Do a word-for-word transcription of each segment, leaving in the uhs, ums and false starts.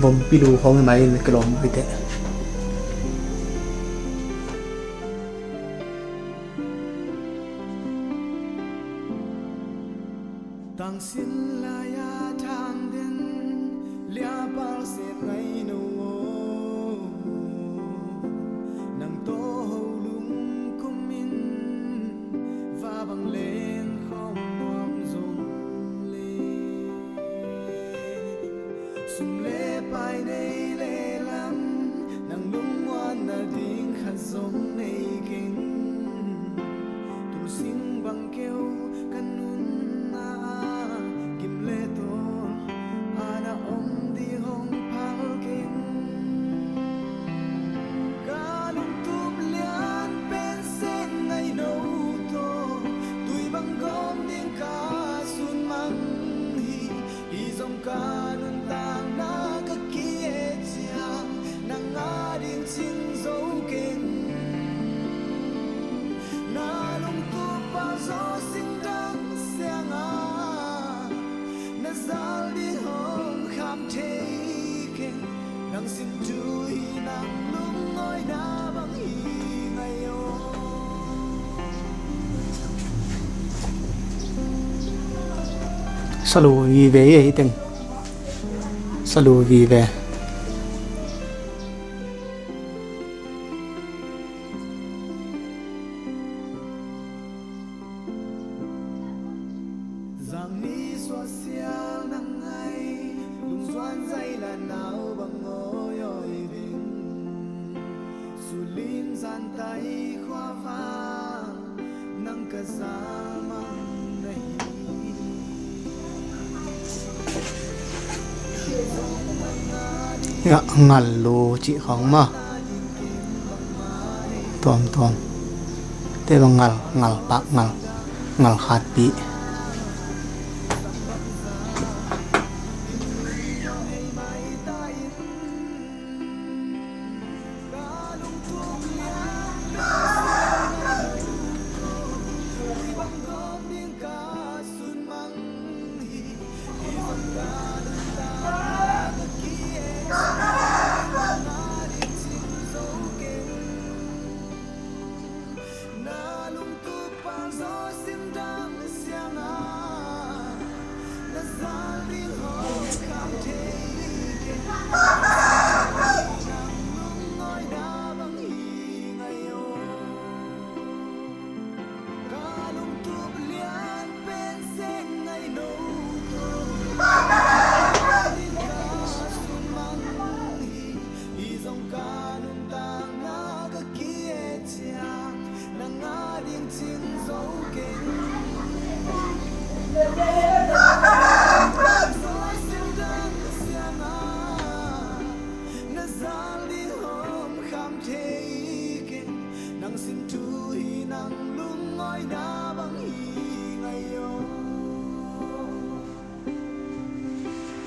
Vompi lu khawng hi mai in kilawm ute. Tangsin lai-a thang den liapal set ngai no aw. Nang tawh ho lungkumin va bang leng khawm nuam zong le, sum le pai nei le lam, nang lungmuan nading khat zong nei keng. Tulsing bang keu ka nunna ah, gim le tawl a na om ding hong phal keng. Ka lungtup lian pen seng ngai no tawh, tui bang gawm ding ka sun mang hi. Hi zong ka nuntakna ka ki-et ciang, nang ading cing zo keng. Na lungtup pau zaw singdang siangah, na zal ding hong kham thei keng. Nang sin thu hi, nang lungawina bang hi ngai aw. Salu vive hi ei teng. Salu vive. Zangni suahsial nang ngai, lungzuan zailan nau bang ngawi awi ding. Sulin zantai khuavang nang ka zamang na hi. Ya, ngal lu cih khawng maw. Tuamtuam te bang ngal, ngal pak, ngal, ngal khatpih. Na lungtup pau zaw singdang siangah, na zal ding hong kham thei keng. Nang lungawina bang hi ngai aw. Ka lungtup lian pen seng ngai no tawh, ka sun mang hi. Hi zong ka nuntakna ka ki-et ciang, nang ading cing zo keng. Na zal ding hong kham thei keng. Nang sin thu hi, nang lungawina bang hi ngai aw.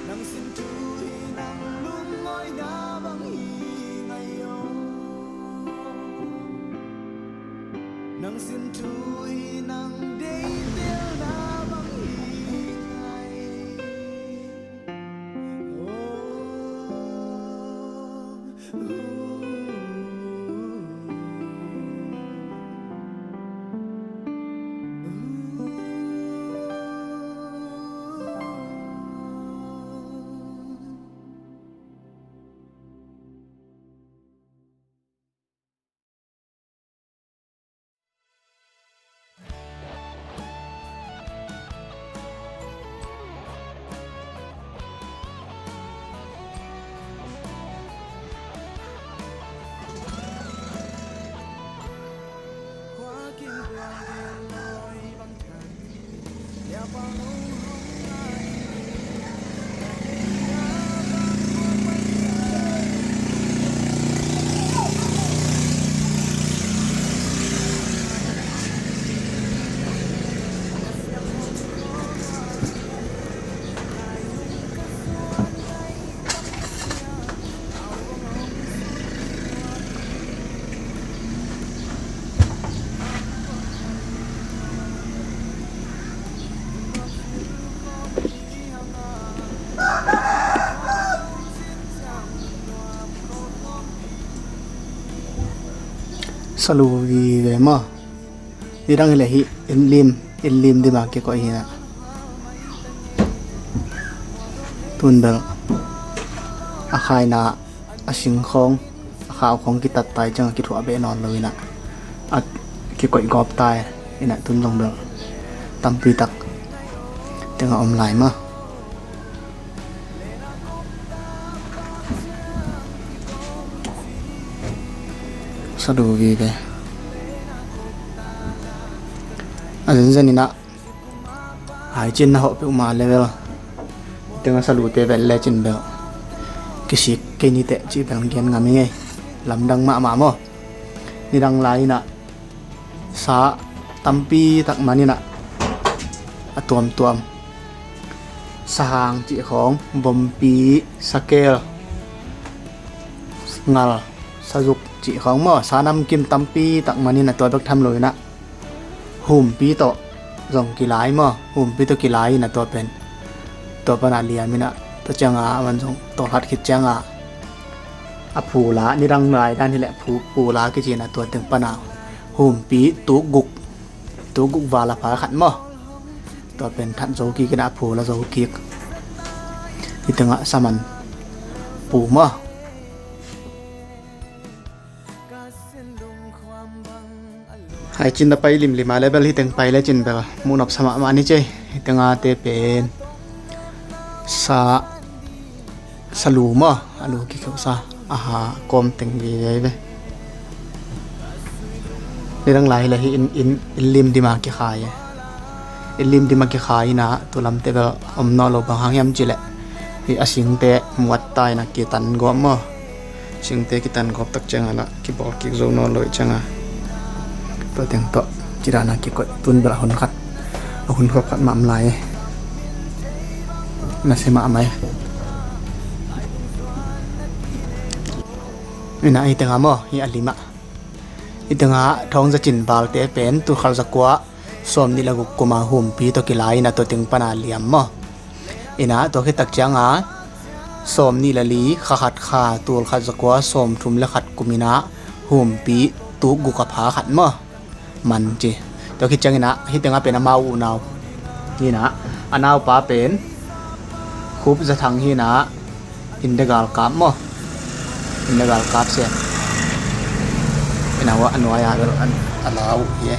Nang sin thu hi, nang lungawina bang hi ngai aw. Nang sin thu hi, nang deihtelna bang hi ngai. Salu vive maw. Nidang hileh hih inn lim, inn lim dima kikoih hi na. Tun bel a khaina, a sing khawng, a khau khawng kitat tai ciang a kithuah beh nawn lo hi na. A kikoih gawp tai hi na, tun zong bel tampi tak teng a om lai maw. Salu vive. A zenzen in a hai cin na hawh peuhmah level teng a salute vel le cin bel kisik kei niteh cih bel gen ngam hi ngei. Lamdang mahmah maw. Nidang lai in a sa tampi tak man in a, a tuamtuam, sahang cih khawng, bompi, sakel, ngal, sazuk cih khawng maw, sa namkim tampi tak man in a, tua bek tham lo in a, humpi tawh zong kilai maw, humpi tawh kilai in a, tua pen tua pan a liam in a, tua ciang a man zong tawlhat khit ciang a, a phula, nidang lai dan hileh phu, phula kici in a, tua teng pan a humpi tuk guk, tuk guk val a pha khat maw. Tua pen that zo kik in a, phula zo kik. Hih teng a saman pu maw. Hai cin na pai limlim a le bel hih teng pai le cin bel muh nopsa mahmah ni cei. Hih teng a te pen sa, salu maw, a lu kikheuhsa, a ha kawm teng vive ve. Nidang lai hileh hih inn, inn, inn lim dima kikhai e. Inn lim dima kikhai in a, tu lamte bel om nawn lo, bang hang hiam cih leh hih a singte muat ta in a, kitan gawp maw. Singte kitan gawp tak ciang a lah kibawl kik zo nawn lo ih ciang a, tua teng tawh ci dan a kikoih. Tun bel a hun khat, a hun khat khat mah om lai e. Nasia mahmah e. Ina, hih teng a maw, hih a lim ah, hih teng a thawng za cin valte pen tul khat za kua sawmnih le guk kum a humpi tawh kilai in a, tua teng pan a liam maw. Ina, tua khit tak ciang a sawmnih le li, kha khat kha, tul khat za kua sawmthum le khat kum in a, humpi tuk guk a pha khat maw, man ci. Tua khit ciang in a, hih teng a pen amau unau hi in a, a naupa pen Khup Za Thang hi in a, India galkap maw, India galkap sia. Ina, a nuai a bel a lau hi e.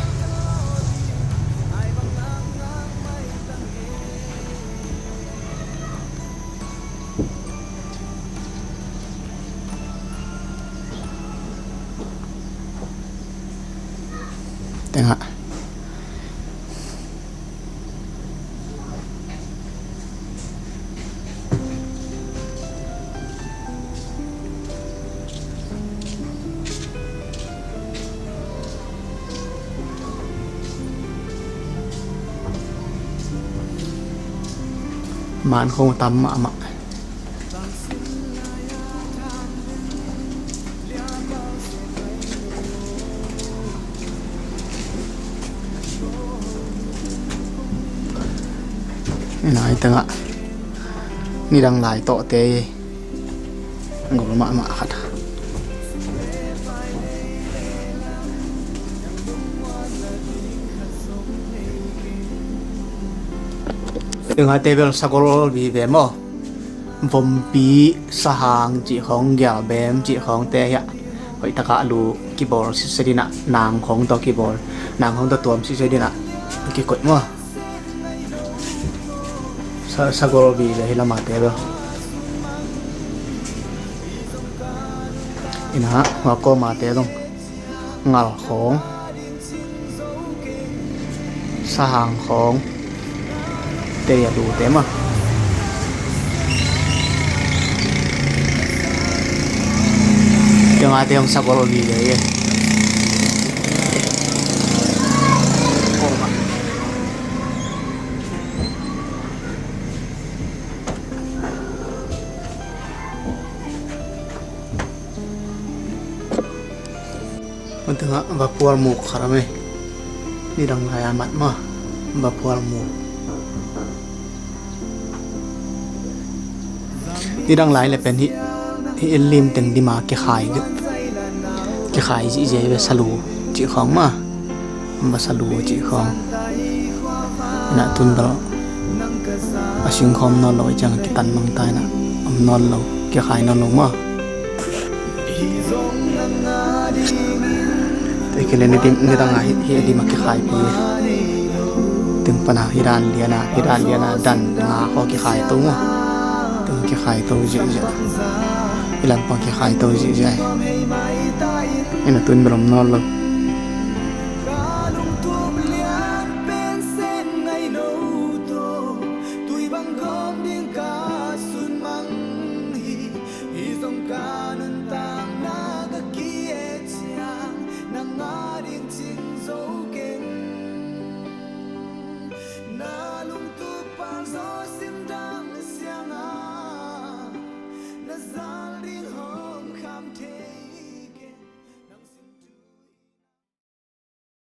Tengah. Man khong tam mahmah. Nai tengah nidang lai tawhte gol mahmah khat. Tengah table sagol vive maw. Vompi, sahang cih khawng, gialbem cih khawngte hiah hoih takah lu kibawl sitset in ah, nang khawng tawh kibawl, nang khawng tawh tuam sitset in ah kikoih maw. Sa, sagol vive hi lamate bel. Ina, hua kawmate zong ngal khawng, sahang khawng, te a lute mah. Tengah te hong sagol vive hi. Hua tengah va phual muk khat a mei. Nidang lai a mat mah va phual muk. Nidang lai le pen hih, hih inn lim teng dima kikhai, Kikhai zihziah hi ve, salu cih khawng mah. Ba salu cih khawng. Inah tun bel a singkhawm nawn lo, i ciang kitan mang ta inah om nawn lo, kikhai nawn lo mah. Te kile ni dim, ni dang a hi, hi a dim a kikhai pi. Teng pana hi dan liana, hi dan liana dan nga khaw kikhai to mah. Teng kikhai to zihziah. I lampang kikhai to zihziah. Inah tun bel om nawn lo.